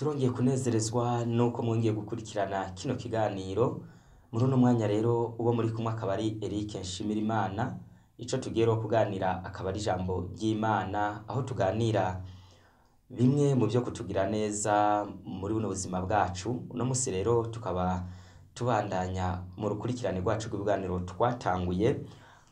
Turongeye kunezerezwa nuko mwongeye gukurikirana kino kiganiro. Muri uno mwanya rero uwo muri kumwe akaba ari Eric Nshimirimana. Ico tugiye rero kuganira akaba ari ijambo ry'Imana, aho tuganira bimwe mu vyo kutugira neza muri buno buzima bwacu. Uno musi rero tukaba tubandanya mu rukurikirane rwacu rw'ibiganiro twatanguye,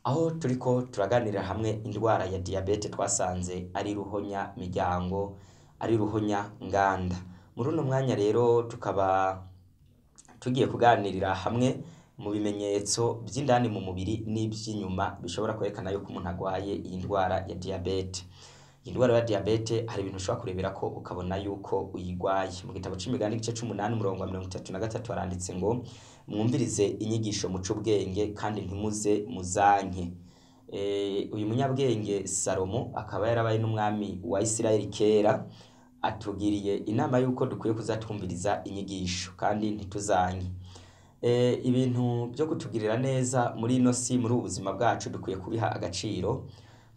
aho turiko turaganirira hamwe indwara ya diyabete twasanze ari ruhonya miryango, ari ruhonya nganda. Muri uno mwanya rero tukaba tugiye kuganirira hamwe mu bimenyetso vy'indani mu mubiri n'ivy'inyuma bishobora kwerekana yuko umuntu agwaye iyi ndwara ya diyabete. Iyi ndwara ya diyabete hari ibintu ushobora kureberako ukabona yuko uyigwaye. Mu gitabo c'imigani igice c'umunani umurongo wa 33 haranditse ngo: "Mwumvirize inyigisho muce ubwenge kandi ntimuze muzanke." Uyu munyabwenge Salomo akaba yarabaye n'umwami wa Isirayeli kera, atugiriye inama yuko dukwiye kuza twumviriza inyigisho kandi ntituzanke. Ibintu vyo kutugirira neza muri ino si, muri ubu buzima bwacu dukwiye kubiha agaciro,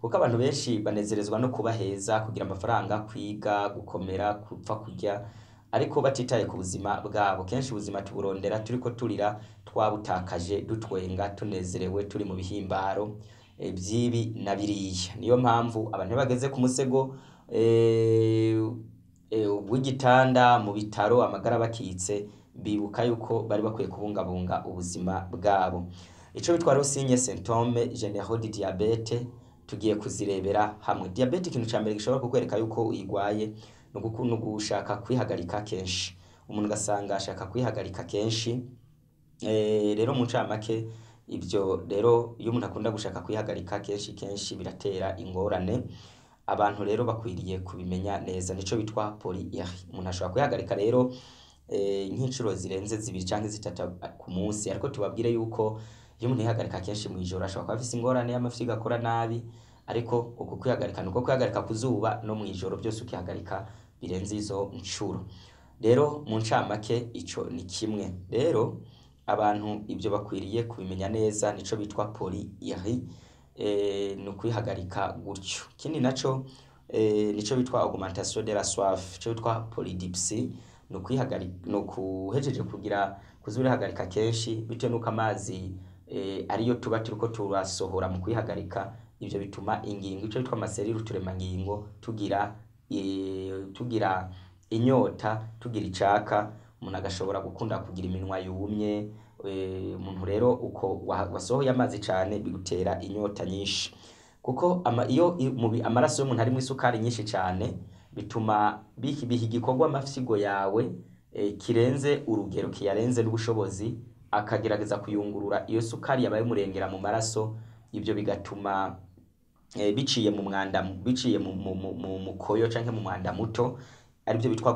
kuko abantu benshi banezerezwa no kuba heza, kugira amafaranga, kwiga, gukomera, gupfa kurya, ariko batitaye ku buzima bwabo. Kenshi ubuzima tuburondera turiko turira, twabutakaje, dutwenga, tunezerewe, turi mu bihimbaro vy'ibi na biriya. Niyo mpamvu abantu iyo bageze ku musego w'igitanda mu bitaro, amagara bakitse, bibuka yuko bari bakwiye kubungabunga ubuzima bwabo. Ico bitwa rero signe symptôme généraux du diabète tugiye kuzirebera hamwe. Diabète, ikintu ca mbere gishobora kukwereka yuko uyigwaye ni ugushaka kwihagarika kenshi. Umuntu ugasanga ashaka kwihagarika kenshi. Rero mu ncamake, ivyo rero iyo umuntu akunda gushaka kwihagarika kenshi kenshi biratera ingorane. Abantu rero bakwiriye kubimenya neza, nico bitwa polyurie. Umuntu ashobora kwihagarika rero nk'incuro zirenze zibiri canke zitatu ku munsi, ariko tubabwire yuko iyo umuntu yihagarika kenshi mw'ijoro ashobora kuba afise ingorane y'amafyigo akora nabi, ariko uku kwihagarika nuko kwihagarika ku zuba no mw'ijoro vyose ukihagarika birenze izo ncuro. Rero mu ncamake ico ni kimwe. Rero abantu ivyo bakwiriye kubimenya neza, nico bitwa polyurie, ni ukwihagarika gutyo. Ikindi naco nico bitwa augmentation de la soif, ico bitwa polydipsie, ni ukwihagarika, ni ukuhejeje kugira kuza urihagarika kenshi bitewe nuko amazi ariyo tuba turiko turasohora mu kwihagarika. Ivyo bituma ingingo, ico bitwa ama cellules, uturemangingo tugira inyota, tugira icaka, umuntu agashobora gukunda kugira iminwa yumye. Umuntu rero uko wasohoye amazi cane bigutera inyota nyinshi, kuko iyo amaraso y'umuntu arimwo isukari nyinshi cane bituma biha igikorwa amafyigo yawe kirenze urugero, kiyarenze n'ubushobozi, akagerageza kuyungurura iyo sukari yabaye umurengera mu maraso. Ivyo bigatuma biciye mu mwanda, biciye mu mukoyo canke mu mwanda muto, arivyo bitwa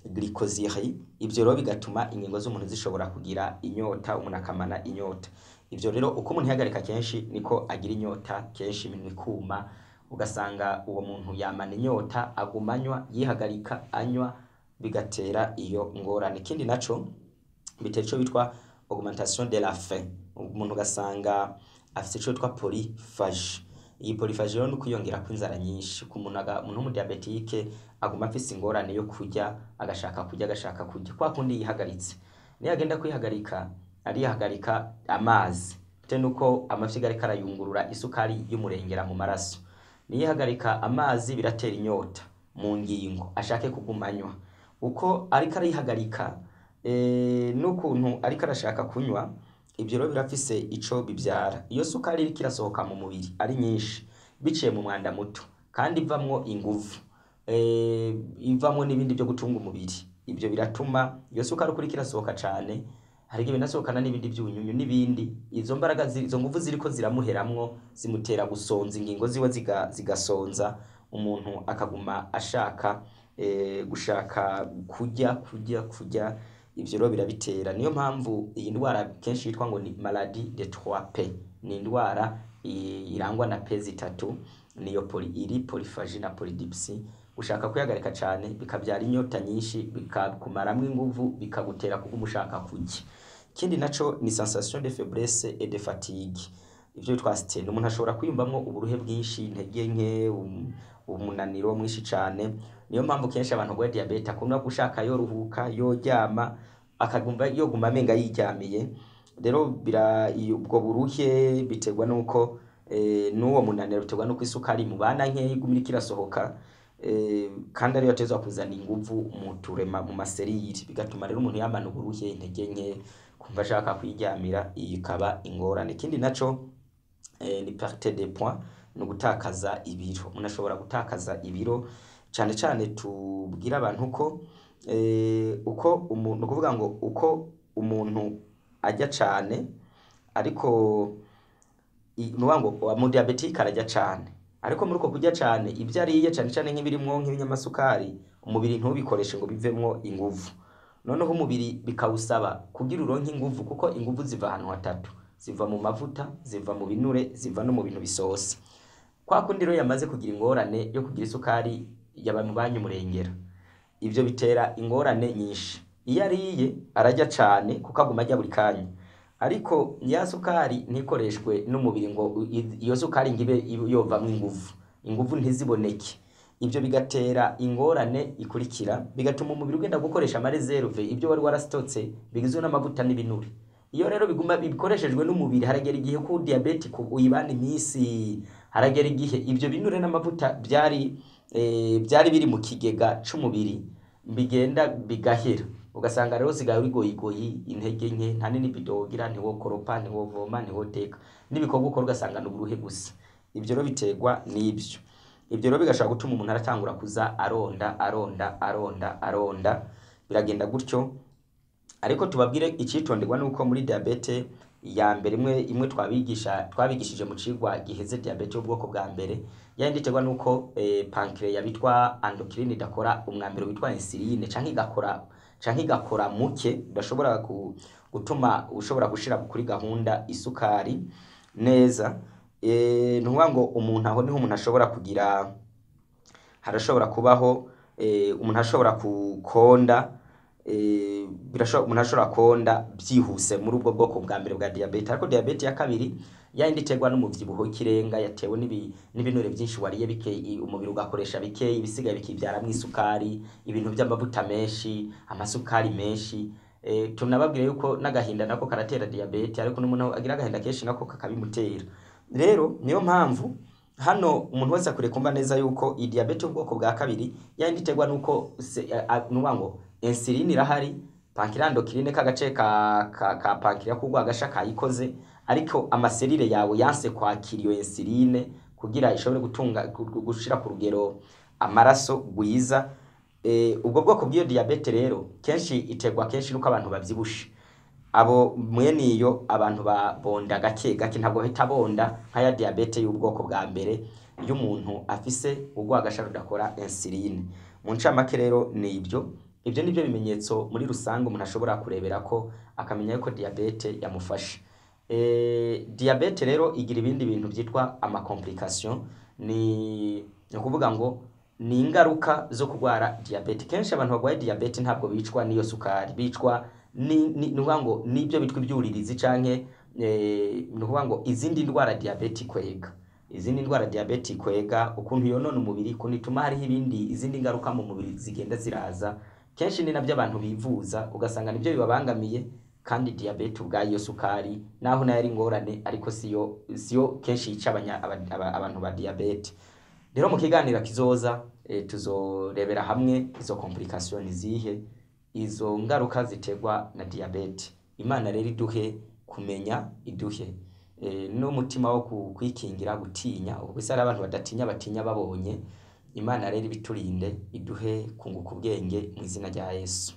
glycosurie. Ivyo rero bigatuma ingingo z'umuntu zishobora kugira inyota, umuntu akamana inyota. Ivyo rero uko umuntu yihagarika kenshi niko agira inyota kenshi, iminwa ikuma, ugasanga uwo muntu yamana inyota, aguma anywa, yihagarika anywa, bigatera iyo ngorane. Ikindi naco bitera ico bitwa augmentation de la faim, umuntu ugasanga afise ico bitwa polyphagie. Iyi polyphagie rero ni ukwiyongera kw'inzara nyinshi ku muntu. Umuntu w'umudiyabetike aguma afise ingorane yo kurya, agashaka kurya, agashaka kurya kwa kundi yihagaritse. Niyo agenda kwihagarika, arihagarika amazi bitewe nuko amafyigo ariko arayungurura isukari y'umurengera mu maraso. Niyihagarika amazi biratera inyota mu ngingo, ashake kuguma anywa. Uko ariko arihagarika n'ukuntu ariko arashaka kunywa, ivyo rero birafise ico bivyara. Iyo sukari iriko irasohoka mu mubiri ari nyinshi biciye mu mwanda muto, kandi ivamwo inguvu, ivamwo n'ibindi vyo gutunga umubiri, ivyo biratuma iyo sukari uko iriko irasohoka cane, hari igihe binasohokana n'ibindi vyunyunyu n'ibindi. Izo mbaraga, izo nguvu ziriko ziramuheramwo, zimutera gusonza, ingingo ziwe zigasonza, umuntu akaguma ashaka gushaka kurya, kurya, kurya. Ivyo rero birabitera. Niyo mpamvu iyi ndwara kenshi yitwa ngo ni maladie de 3 P, ni indwara irangwa na P zitatu, niyo polyurie, polyphagie na polydipsie. Gushaka kwihagarika cane bikavyara inyota nyinshi, bikakumaramwo inguvu, bikagutera kuguma ushaka kurya. Ikindi naco ni sensation de faiblesse et de fatigue. ivyo bitwa asthénie. Umuntu ashobora kwiyumvamwo uburuhe bwinshi, intege nke, umunaniro mwinshi cane. Niyo mpamvu kenshi abantu barwaye diabète akunda gushaka yoruhuka, yoryama, akagumva yoguma amenga yiryamiye. Rero ubwo buruhe biterwa nuko n'uwo munaniro biterwa nuko isukari mubana nkeya iguma iriko irasohoka, kandi ariyo yategerezwa kuzana inguvu mu turema mu ma cellules, bigatuma rero umuntu yamana uburuhe, intege nke, kumva ashaka kwiryamira, iyi ikaba ingorane. Ikindi naco ni perte de poids, ni ugutakaza ibiro. Umuntu ashobora gutakaza ibiro cane cane. Tubwire abantu ko uko umuntu, ukuvuga ngo uko umuntu arya cane, ariko nukuvuga ngo mu diabétique ararya cane, ariko muri uko kurya cane ivyo ariye, cane cane nk'ibirimwo nk'ibinyamasukari, umubiri ntubikoreshe ngo bivemwo inguvu. Noneho umubiri bikawusaba kugira uronke inguvu, kuko inguvu ziva ahantu hatatu: ziva mu mavuta, ziva mu binure, ziva no mu bintu bisosa. Kwa kundi rero yamaze kugira ingorane yo kugira isukari yabamubanye umurengera, ivyo bitera ingorane nyinshi. Iyo ariye ararya cane kuko aguma arya buri kanya, ariko ya sukari ntikoreshwe n'umubiri ngo iyo sukari ngo ibe yovamwo inguvu, inguvu ntiziboneke. Ivyo bigatera ingorane ikurikira, bigatuma umubiri ugenda gukoresha ama réserves, ibyo wari warastotse bigizwe n'amavuta n'ibinure. Iyo rero biguma bikoreshejwe n'umubiri, haragera igihe ko diabète uyibana iminsi, haragera igihe ivyo binure n'amavuta byari biri mu kigega c'umubiri bigenda bigahera, ugasanga rero usigaye uri goyigoyi, intege nke, nta nini wogira, ntiwokoropa, ntiwovoma, ntiwoteka, n'ibikorwa ukora ugasanga ni uburuhe gusa. Ivyo rero biterwa n'ivyo. Ivyo rero bigashobora gutuma umuntu aratangura kuza aronda, aronda, aronda, aronda, biragenda gutyo. Ariko tubabwire icitonderwa nuko muri diabète ya mbere, imwe imwe twabigisha, twabigishije mu cigwa giheze, diabète y'ubwoko bwa mbere yayindi iterwa nuko pancréas bitwa endocrine idakora umwambaro witwa insuline, canke igakora muke, udashobora gutuma ushobora gushira kuri gahunda isukari neza. Ntuvuga ngo umuntu aho niho umuntu ashobora kugira, harashobora kubaho umuntu ashobora kukonda, umuntu ashobora konda byihuse muri ubwo bwoko bwa mbere bwa diabète. Ariko diabète ya kabiri, yayindi iterwa n'umuvyibuho w'ikirenga yatewe n'ibinure byinshi wariye bike, umubiri ugakoresha bike, ibisigaye bikivyaramwo isukari, ibintu by'amavuta menshi, amasukari menshi. Tunababwire yuko n'agahinda nako karatera diabète, ariko n'umuntu agira agahinda kenshi nako kakabimutera. Rero niyo mpamvu hano umuntu wese akwiriye kumva neza yuko iyi diabète y'ubwoko bwa kabiri, yayindi iterwa nuko nukuvuga ngo insuline irahari, pancréas endocrine, kagace ka pancréas k'urwagasha kayikoze, ariko ama cellules yawe yanse kwakira iyo insuline kugira ishobore gutunga gushira ku rugero amaraso gwiza. Ubwo bwoko bw'iyo diabète rero kenshi iterwa kenshi nuko abantu bavyibushe. Abo mwene iyo abantu babonda gake gake, ntabwo bahita bonda nk'aya diabète y'ubwoko bwa mbere iyo umuntu afise urwagasha rudakora insuline. Mu ncamake rero ni ibyo. Ibyo nibyo bimenyetso muri rusange umuntu ashobora kurebera ko akamenya yuko diabète yamufashe. Diabète rero igira ibindi bintu byitwa ama complications, ni ukuvuga ngo ni ingaruka zo kurwara diabète. Kenshi abantu barwaye diabète ntabwo bicwa n'iyo sukari, bicwa ni ukuvuga ngo nibyo bitwa ibyuririzi canke ni ukuvuga ngo izindi ndwara diabète ikwega, izindi ndwara diabète ikwega, ukuntu yonona umubiri, ukuntu ituma hariho ibindi, izindi ngaruka mu mubiri zigenda ziraza. Kenshi ni nabyo abantu bivuza, ugasanga nibyo bibabangamiye, kandi diabète ubwayo, iyo sukari, naho nayo ari ingorane, ariko siyo kenshi yica abantu ba diabète. Rero mu kiganiro kizoza tuzorebera hamwe izo complications ni zihe, izo ngaruka ziterwa na diabète. Imana rero iduhe kumenya, iduhe n'umutima wo kwikingira gutinya. Ubwo se hari abantu badatinya, batinya babonye. Imana rero ibiturinde, iduhe kunguka ubwenge mu izina rya Yesu.